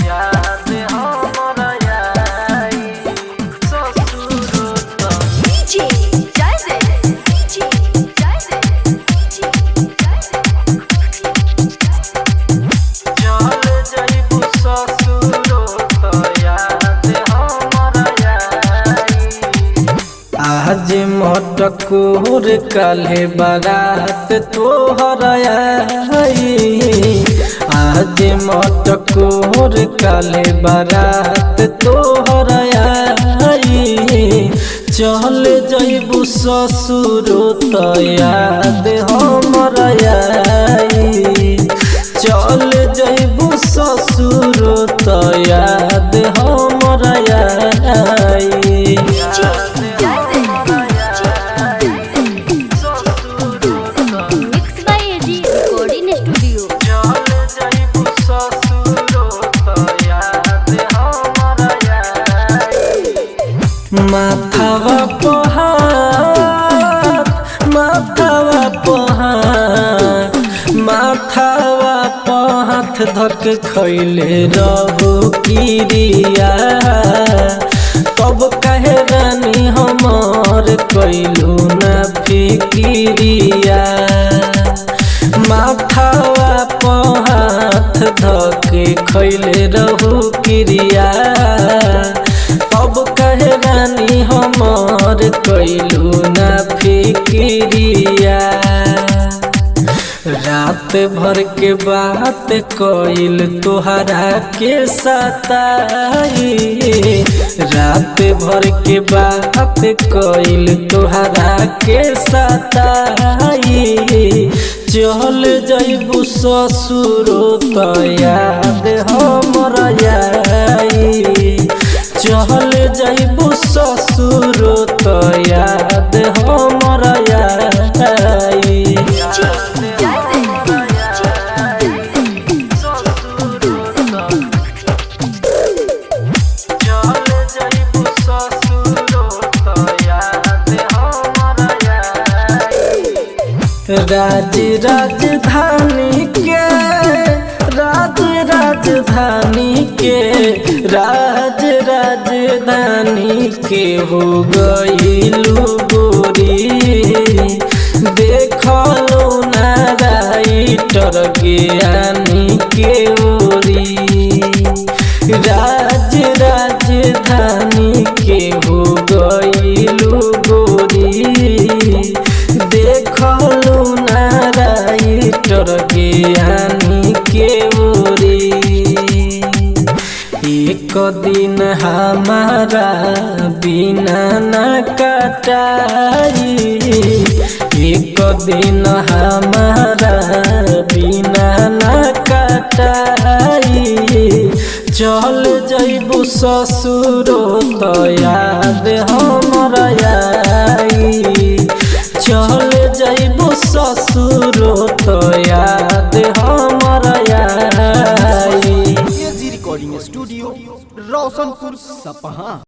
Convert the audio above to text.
याद हमरा आई ससुर त DJ Jazzy DJ Jazzy DJ चल जइबू ससुर त याद हमरा आई। आज मटकोर काल्हे बारात तोहर आई। आज मटकोर काल्हे बारात तोहर आई। चल जइबू ससुर त याद हमर आई। चल जइबू ससुर त याद हमर आई। Mix by AG recording studio. माथावा पहात, माथावा पहात, माथावा पहात धक खैले रहू किरिया, तब कहे रानी हमर कैलू न फिकिरिया। माथावा पहात धके खैले रहू किरिया, तब कहे रानी हमर कैलू न फिकिरिया। रात भर के बात कइल तोहरा के सताई, रात भर के बात कइल तोहरा के सताई। चल जइबू ससुर त याद हमर आई। चल जइबू ससुर त याद हमर आई। राज राजधानी के, राज राजधानी के, राज राजधानी के हो गईलू गोरी, देखलो ना राइटर ज्ञानी के ओरी। राज राजधानी के हो गईलू गोरी, देखलू ना राइटर ज्ञानी के ओरी। एक दिन हमारा बिना न कटाई, एक दिन हमारा बिना न कटाई। चल जइबू ससुर त याद हमर आई। चल जइबू ससुर त याद हमर आई। एजी रिकॉर्डिंग स्टूडियो रोशनपुर सपहा।